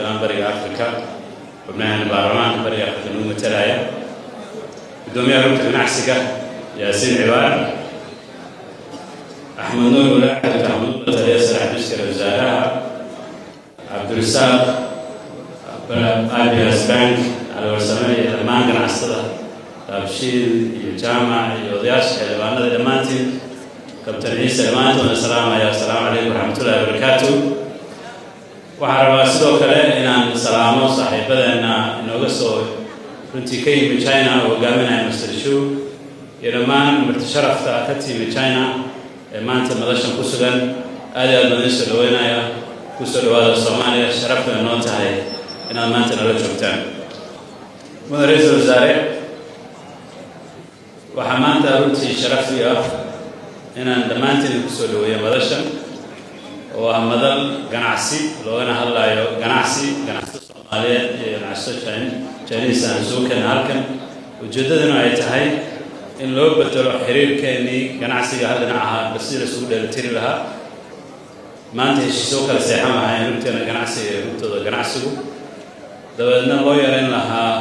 Xildhibaan Bariga Africa, xubnaheena baarlamaanka Bariga Africa nagu matalaya, guddoomiyaha Rugta Ganacsiga Yaasiin Cibaar, Axmed Nuur Walaac, Axmed Nuur, taliya sare xafiiska wasaaraha, Cabdirasaaq, IBS Bank, Cali Warsame, iyo dhammaan ganacsatada Daabshiil iyo Jaamac iyo odayaasha xildhibaanada dhammaantiin, Kabtan Ciise, dhammaantoodna salaamaya. Asalaamu calaykum waraxmatullahi wabarakaatu. Waxaan rabaa sidoo kale inaan salaamo saaxiibadeenna inooga soo runtii ka yimi China oo hogaaminaya Mr Shu, iyo dhammaan marti sharafta ka timi China ee maanta madashan ku sugan. Aad iyo aad baan idiin soo dhaweynaya. Kusoo dhawaada Soomaaliya. Sharaf bay noo tahay inaad maanta nala joogtaan. Mudan Ra-iisul Wasaare, waxaa maanta runtii sharaf ii ah inaan dhammaantiin kusoo dhaweeyo madashan oo ah madal ganacsi, loogana hadlayo ganacsi, ganacsato Soomaaliyeed iyo ganacsato Chinese aan soo keena halkan. Ujeeddaduna ay tahay in loo bedelo xiriirkeenii ganacsiga hal dhinac ahaa bal sidii la isugu dheelitiri lahaa. Maanta heshiisoo kala seexan lahaayeen rugteena ganacsiga iyo rugtooda ganacsigu, dabeedna loo yareyn lahaa,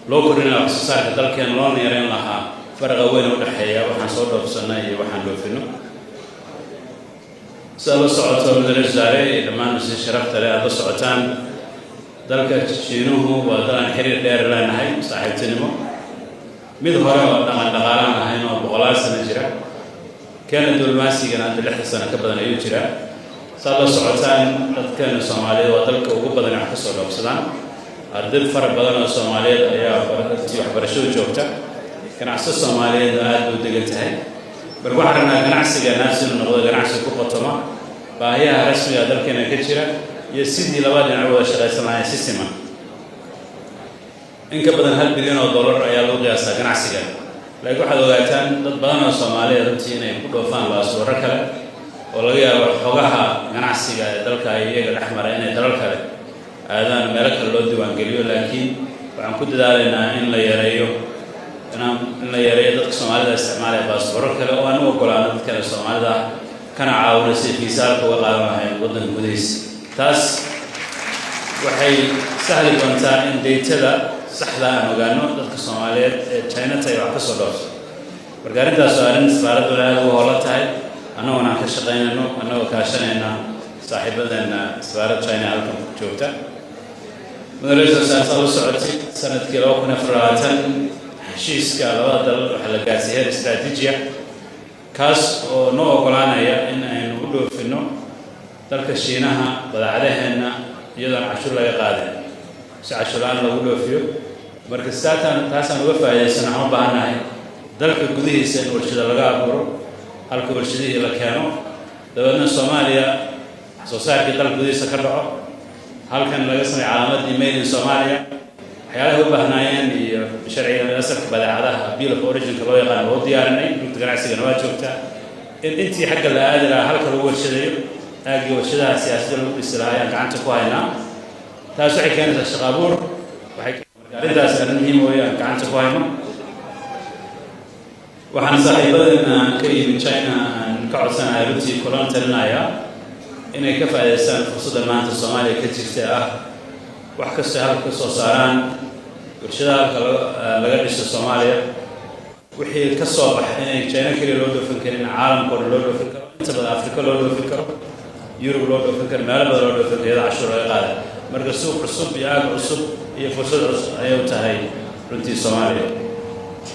loo kordhin lahaa wax soo saarka dalkeena, loona yareyn lahaa faraqa weyn u dhexeeya waxaan soo dhoofsanay iyo waxaan dhoofino. Sidaad la socoto, mudane wasaare iyo dhammaan masi sharafta le aada la socotaan, dalka Shiinuhu waa dal aan xiriir dheer leenahay, saaxiibtinimo, mid hore oo dhaqan dhaqaalaan ahayn oo boqolaal sano jira, keena diblomaasigan hadda 60 sano ka badan ayuu jiraa. Saad la socotaan, dadkeena Soomaaliyeed waa dalka ugu badan wax ka soo dhoofsadaan. Arday fara badan oo Soomaaliyeed ayaa runtii waxbarashadu joogta, ganacsato Soomaaliyeedna aad bay u degan tahay. Marka waxaan rabnaa ganacsiga inuu noqdo ganacsi ku qotoma baahiyaha rasmiga dalkeena ka jira iyo sidii laba dhinac wada shaqaysan lahayn si siman. In ka badan $1 bilyan ayaa lagu qiyaasaa ganacsiga, laakiin waxaad ogaataan dad badan oo Soomaaliya runtii inay ku dhoofaan baasboorro kale, oo laga yaabo xogaha ganacsiga ee dalka ay iyaga dhex mara inay dalal kale aadaan, meelo kale loo diiwaangeliyo. Laakiin waxaan ku dadaalaynaa in la yareeyo, inaan in la yareeyo dadka Soomaalida isticmaalaya baasboorro kale, oo aan u ogolaano dadkale Soomaalida ah, kana caawino sidii fiisaalka uga qaadan lahayn waddanka gudihiisa. Taas waxay sahli doontaa in data-da saxda aan ogaano dadka Soomaaliyeed ee China tahay wax ka soo dhoofso. Marka arrintaas waa arrin safaaradduna aada ugu hoolan tahay, annaguna aan ka shaqaynayno, annagoo kaashanayna saaxiibadeena safaaradda China halkan joogta. Mudane Ra-iisul Wasaare, saa la socotay, sanadkii 2024 heshiiska labada dal waxaa la gaarsiiyey heer istaraatiijiya, kaas oo noo oggolaanaya in aynu u dhoofinno dalka Shiinaha badeecadaheenna iyadoon cashuur laga qaadin, si cashuur la-aan loogu dhoofiyo. Marka saataan taasaan uga faa'iidaysano, waxaan u baahannahay dalka gudihiisa in warshado laga abuuro, halka warshadihii la keeno, dabeedna Soomaaliya wax soo saarkii dalka gudihiisa ka dhaco, halkan laga sameeyo calaamadii "Made in Somalia". Waxyaalahay u baahnaayeen iyo sharciga asalka badeecadaha, bill of origin-ka loo yaqaan, waa u diyaarinay. Rugta ganacsigana waa joogtaa. In intii xagga la aadi lahaa halka lagu warshadeeyo, aaggii warshadaha siyaasadda lagu dhisi lahaa ayaan gacanta ku haynaa. Taas waxay keenaysaa shaqo abuur. Waxay arrintaas arrin muhiim weeye aan gacanta ku hayno. Waxaan saaxiibadeena ka yimid China aan ka codsanahay, runtii kulan talinayaa, inay ka faa'iidaystaan fursadda maanta Soomaaliya ka jirta ah wax kastay halka ka soo saaraan, warshadaha halka laga dhiso Soomaaliya, wixii ka soo baxa inay China keliya loo dhoofin karin, caalamka o dhan loo dhoofin karo, inta badan Afrika loo dhoofin karo, Yurub loo dhoofin karo, meelo badan loo dhoofin karo, iyadoo cashuur laga qaaday. Marka suuq cusub iyo aag cusub iyo fursad cusub ayay u tahay runtii Soomaaliya.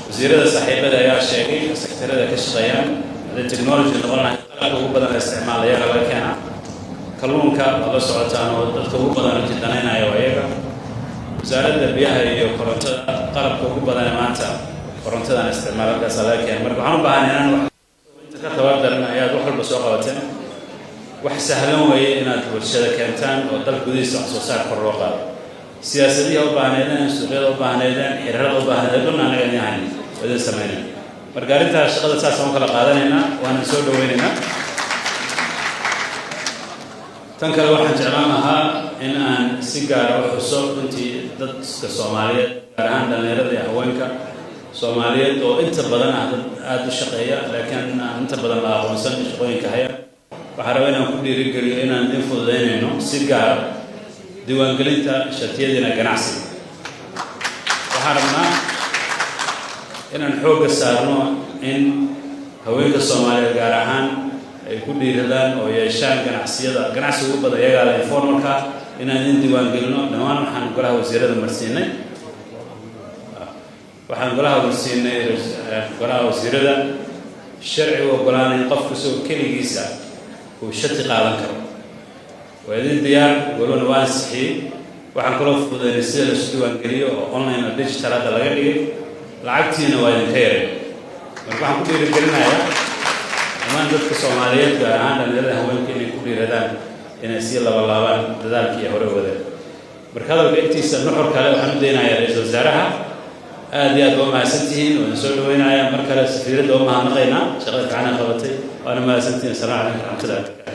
Wasiirada saaxiibada ayaa sheegay sektarada ka shaqeeyaan. Hadday technology noqon lahayd, qalabka ugu badan la isticmaala iyaga laga keenaa. Kalluunka waad la socotaan oo dadka ugu badan runtii danaynaya waa iyaga. Wasaaradda biyaha iyo korontada, qalabka ugu badan ee maanta korontadan isticmaal halkaasaa laga keena. Marka waxaan u baahanay inaan wax inta ka tabar daran ayaad wax walba soo qabateen. Wax sahlan weeye inaad warshada keentaan oo dalka gudihiisa wax soo saar kor loo qaado. Siyaasadihi u baahneedeen, suuqyada u baahneedeen, xiriirada u baahneedeen, dhulna anaga idin haynin oo idin samaynayn. Marka arrintaas shaqada saasaan u kala qaadanaynaa, waana soo dhaweynaynaa. Tan kale, waxaan jeclaan lahaa in aan si gaara u xuso runtii dadka Soomaaliyeed, gaar ahaan dhallinyarada iyo haweenka Soomaaliyeed, oo inta badan ah dad aada u shaqeeya, laakiin aan inta badan la aqoonsan shaqooyinka haya. Waxaan rabaa inaan ku dhiirigeliyo inaan idin fududaynayno si gaara. Diiwaangelinta shatiyadiina ganacsiga, waxaan rabnaa inaan xoogga saarno in haweenka Soomaaliyeed gaar ahaan ay ku dhiiradaan oo yeeshaan ganacsiyada. Ganacsiga ugu badan iyagaa la informalka, inaan idin diiwaangelino. Dhammaan waxaan golaha marsiinay golaha wasiirada sharci u ogolaanay in qof kastoo keligiisa uu shati qaadan karo. Waa idin diyaar, golona waa ansixiyey. Waxaan kaloo fududaynay sida laisu diiwaangeliyo oo online oo digital hadda laga dhigay, lacagtiina waa idinka yaray. Marka waxaan ku dhiirigelinayaa dhammaan dadka Soomaaliyeed, gaar ahaan dhalinyarada, haweenka, inay ku dhiiradaan inay sii labalaabaan dadaalkii hore wadeen. Marka hadalka intiisa nuxur kale waxaan u daynayaa ra-iisul wasaaraha. Aad iyo aad waa mahadsantihiin, waan soo dhaweynayaa mar kale. Safiiradda waa mahadnaqaynaa shaqada fiican ay qabatay, waana mahadsantihiin. Asalamu calaykum waraxmatullahi.